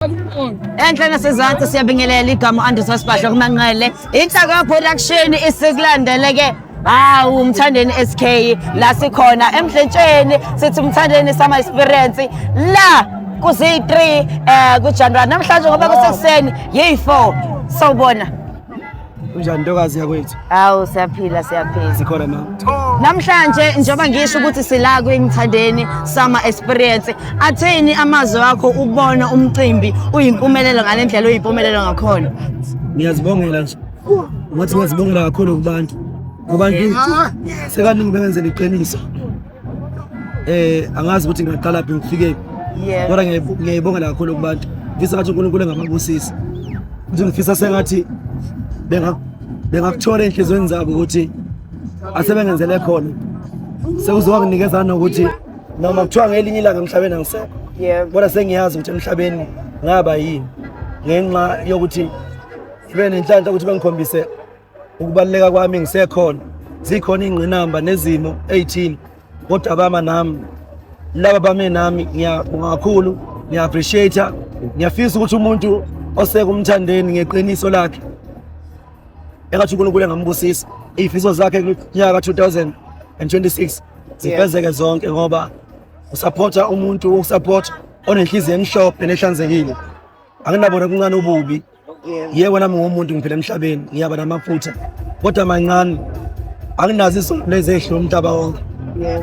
Enhla nasezansi siyabingelela igama Anderson Sibhasha kumanqele. Inhlaka production isikulandele ke. Hawu Mthandeni SK la sikhona emdletsheni sithi Mthandeni summer experience la kuzi-3 kuJanuary namhlanje ngoba kusekuseni yi-4 sawubona. Kunjani ntokazi yakwethu? Hawu siyaphila siyaphila. Sikhona ma. Namhlanje njengoba ngisho ukuthi sila kwiMthandeni Summer Experience, athini amazwi akho ubona umcimbi uyimpumelelo ngale ndlela uyimpumelelo ngakhona? Ngiyazibongela nje. Ngathi ngiyazibongela kakhulu kubantu. Kubantu sekaningi bengenzela iqiniso. Angazi ukuthi ngingaqala phi ngifike. Yeah. Kodwa ngiyayibongela kakhulu kubantu. Ngifisa ngathi uNkulunkulu engababusisa. Futhi ngifisa sengathi bengakuthola enhliziyweni zabo ukuthi asebengenzele khona. Sekuzowanginikeza nokuthi noma kuthiwa ngelinye ilanga emhlabeni angisekho. Yebo. Kodwa sengiyazi ukuthi emhlabeni ngaba yini ngenxa yokuthi ngibe nenhlanhla ukuthi bengikhombise ukubaluleka kwami ngisekhona. Zikhona ingqinamba nezimo ey'thile kodwa bama nami laba bame nami ngiyabonga kakhulu, ngiya-appreciate. Ngiyafisa ukuthi umuntu oseka uMthandeni ngeqiniso lakhe engathi uNkulunkulu engambusisa iy'fiso zakhe kunyaka ka-2026 zifezeke zonke, ngoba usaphotha umuntu wokusaphotha onenhliziyo emhlophe nehlanzekile. Anginabo nokuncane ububi. Yebo, nami ngumuntu ngiphila emhlabeni, ngiyaba namaphutha kodwa mancane. Anginazo izono lezi ezihlula umhlaba wonke.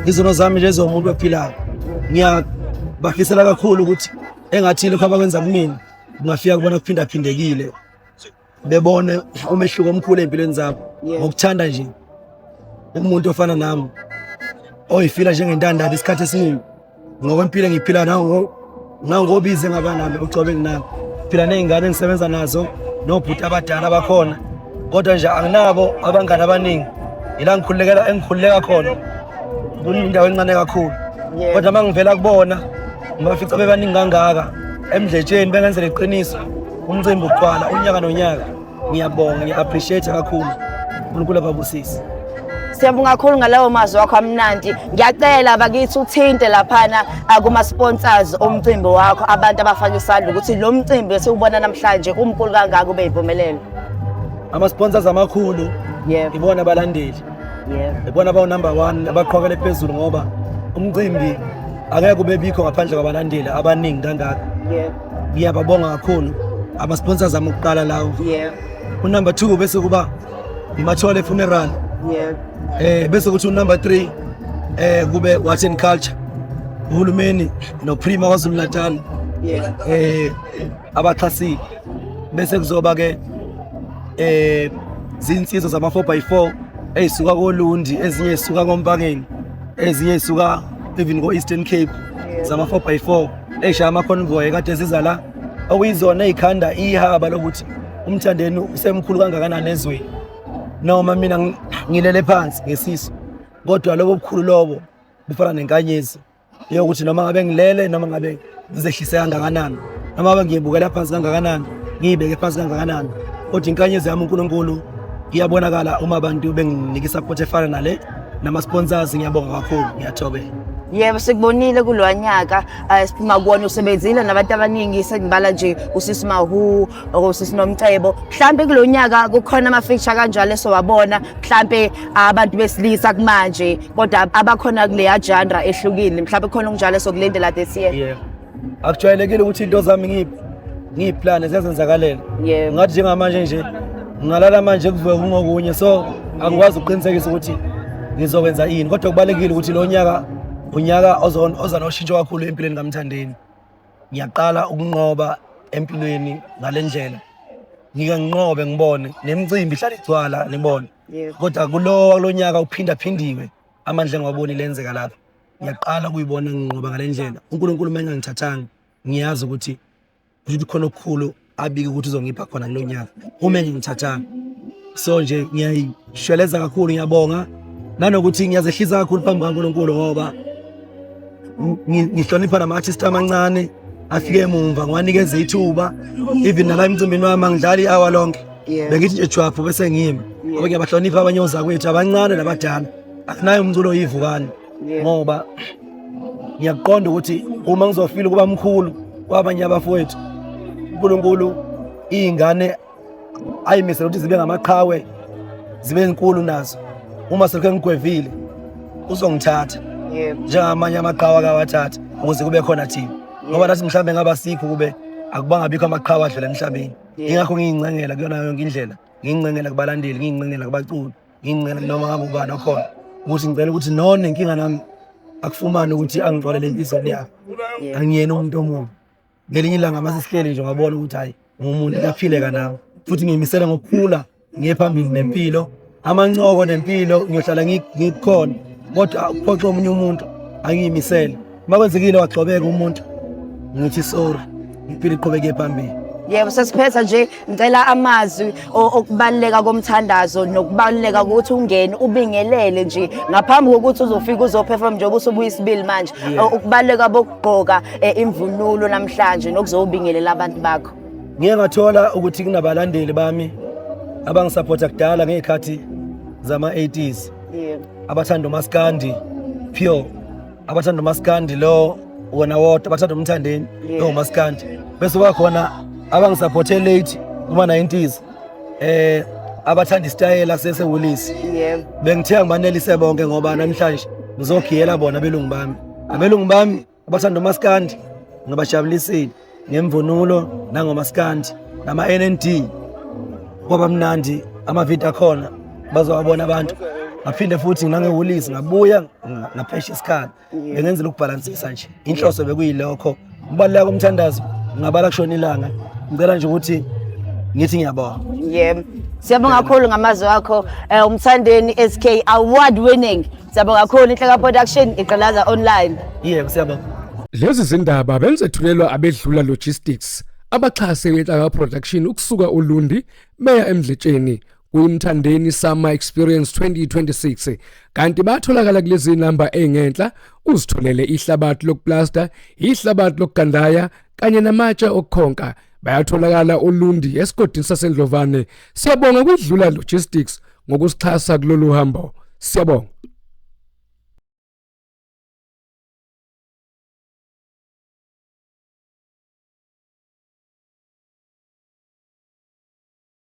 Izono zami nje zomuntu ophilayo. Ngiyabafisela kakhulu ukuthi engathi lokho abakwenza kumina kungafika kubona kuphindaphindekile, bebone umehluko omkhulu ey'mpilweni zabo ngokuthanda nje umuntu ofana nami oyifila njengentandane isikhathi esiningi ngokwempilo engiyiphila nangobize ngaba nami ucobe nginabo phila ney'ngane engisebenza nazo nobhuti abadala abakhona, kodwa nje anginabo abangani abaningi. Ila ngikhululekela engikhululeka khona kundawo encane kakhulu, kodwa uma ngivela kubona ngibafica bebaningi kangaka emdletsheni bengenzela iqiniso, umcimbi ugcwala unyaka nonyaka. Ngiyabonga, ngiya-appreciate kakhulu. uNkulunkulu ababusise. Siyabonga kakhulu ngalawo mazwi wakho amnandi. Ngiyacela bakithi uthinte laphana kuma-sponsors omcimbi wakho, abantu abafake isandla ukuthi lo mcimbi esiwubona namhlanje umkhulu kangaka ube yimpumelelo. Ama-sponsors amakhulu ibona abalandeli, ibona abawu-number 1 abaqhokele phezulu, ngoba umcimbi angeke ube bikho ngaphandle kwabalandeli abaningi kangaka. Ngiyababonga kakhulu ama-sponsors ami okuqala lawo. Unumber 2 bese kuba iMathole Funeral. Bese kuthi unumber 3 kube Arts and Culture, uhulumeni noPrima KwaZulu Natal abaxhasile. Bese kuzoba ke zinsizwa zama 4x4 ezisuka koLundi, ezinye zisuka koMpangeni, ezinye zisuka even ko Eastern Cape, zama 4x4 ey'shaya ama-convoy kade ziza la, okuyizona ey'khanda ihaba lokuthi uMthandeni usemkhulu kangakanani ezweni. Noma mina ngilele phansi ngesisu, kodwa lobo bukhulu lobo bufana nenkanyezi yokuthi noma ngabe ngilele, noma ngabe ngizehlise kangakanani, noma ngabe ngiyibukela phansi kangakanani, ngiyibeke phansi kangakanani, kodwa inkanyezi yami uNkulunkulu iyabonakala uma abantu benginika isupport efana nale nama-sponsors. Ngiyabonga kakhulu, ngiyathobela. Yebo, sikubonile kulowa nyaka siphuma kuwona, usebenzile nabantu abaningi, sengibala nje usisi Mahu, usisi Nomcebo. Mhlambe kulo nyaka kukhona ama-feature kanjalo esowabona, mhlambe abantu besilisa kumanje kodwa abakhona kuleya genre ehlukile, mhlambe khona okunjalo esokulindela this year? Yeah. Akujwayelekile ukuthi into zami ngiyiplane ziyazenzakalela. Ngathi njengamanje nje ngingalala manje kuvuke kungokunye, so angikwazi ukuqinisekisa ukuthi ngizokwenza ini, kodwa kubalekile ukuthi lo nyaka unyaka oza noshintsho kakhulu empilweni kaMthandeni. Ngiyaqala ukunqoba empilweni ngale ndlela, ngike nginqobe ngibone nemicimbi ihlala igcwala nibone, kodwa kulo nyaka uphindaphindiwe amandla engiwabonile enzeka lapha. Ngiyaqala ukuyibona nginqoba ngale ndlela. uNkulunkulu uma engangithathanga, ngiyazi ukuthi kusho ukuthi khona okukhulu abike ukuthi uzongipha khona kulo nyaka uma engangithathanga. So nje ngiyayishweleza kakhulu, ngiyabonga nanokuthi ngiyazehlisa kakhulu phambi kaNkulunkulu, ngoba ngihlonipha nama-artist amancane afike emumva, ngiwanikeza ithuba. Even nala emcimbini wami angidlali i-hour lonke, bengithi nje jwaphu bese ngimi, ngoba ngiyabahlonipha abanye ozakwethu abancane nabadala. Akunayo umculo oyivukane, ngoba ngiyakuqonda ukuthi uma ngizofila ukuba mkhulu kwabanye abafowethu uNkulunkulu iy'ngane ayimisele ukuthi zibe ngamaqhawe, zibe nkulu nazo. Uma selokhu engigwevile uzongithatha njengamanye amaqhawe akawathatha ukuze kube khona thina, ngoba nathi mhlawumbe ngaba sikho kube akubangabikho amaqhawe adlula emhlabeni. Ingakho ngiyincengela kuyona yonke indlela, ngiyincengela kubalandeli, ngiyincengela kubaculi, ngiyincengela noma ngabe ubani okhona, ukuthi ngicela ukuthi none inkinga nami akufumane ukuthi angixolele enhliziyweni yakhe. Angiyena umuntu omubi. Ngelinye ilanga mase sihleli nje wabona ukuthi hayi, ngumuntu, kuyaphileka nawe. Futhi ngiyimisele ngokukhula, ngiye phambili nempilo, amancoko nempilo, ngiyohlala ngikhona, kodwa ukuphoxa omunye umuntu angiyimisele. Uma kwenzekile wagxobeka umuntu, ngithi sorry, impilo iqhubeke phambili. Yebo, sesiphetha nje, ngicela amazwi okubaluleka komthandazo nokubaluleka ukuthi ungene ubingelele nje ngaphambi kokuthi uzofika uzoperform, njengoba usubuya isibili manje. Ukubaluleka bokugqoka imvunulo namhlanje nokuzobingelela abantu bakho. Ngiye ngathola ukuthi kunabalandeli bami abangisapotha kudala ngey'khathi zama-80s, abathanda umaskandi pure, abathanda umaskandi lo wona wodwa, abathanda uMthandeni lo umaskandi, bese kwakhona abangisaphothe late kuma-90s, abathanda isitayela sesewulisi. Bengithe ngibanelise bonke ngoba namhlanje ngizogiyela bona abelungu bami. Abelungu bami abathanda umaskandi ngibajabulisile ngemvunulo nangomaskandi nama-NND, kwaba mnandi. Amavidiyo akhona bazowabona abantu. Ngaphinde futhi nangewulisi ngabuya ngaphesha isikhala, bengenzela ukubhalansisa nje. Inhloso bekuyilokho. Ukubaluleka komthandazo ngingabala kushona ilanga. Ngicela nje ukuthi ngithi ngiyabonga. Yebo. Siyabonga kakhulu ngamazwi akho, uMthandeni SK, award winning. Siyabonga kakhulu. Inhlaka Production, iqalaza online. Yebo, siyabonga. Lezi zindaba benzethulelwa abedlula Logistics, abaxhase Inhlaka Production ukusuka uLundi beya eMdletsheni kwiMthandeni Summer Experience 2026, kanti batholakala kulezi namba engenhla uzitholele ihlabathi lokuplasta, ihlabathi lokugandaya kanye namatshe okukhonka. Bayatholakala oLundi esigodini saseNdlovane. Siyabonga kwidlula Logistics ngokusixhasa kulolu hambo. Siyabonga.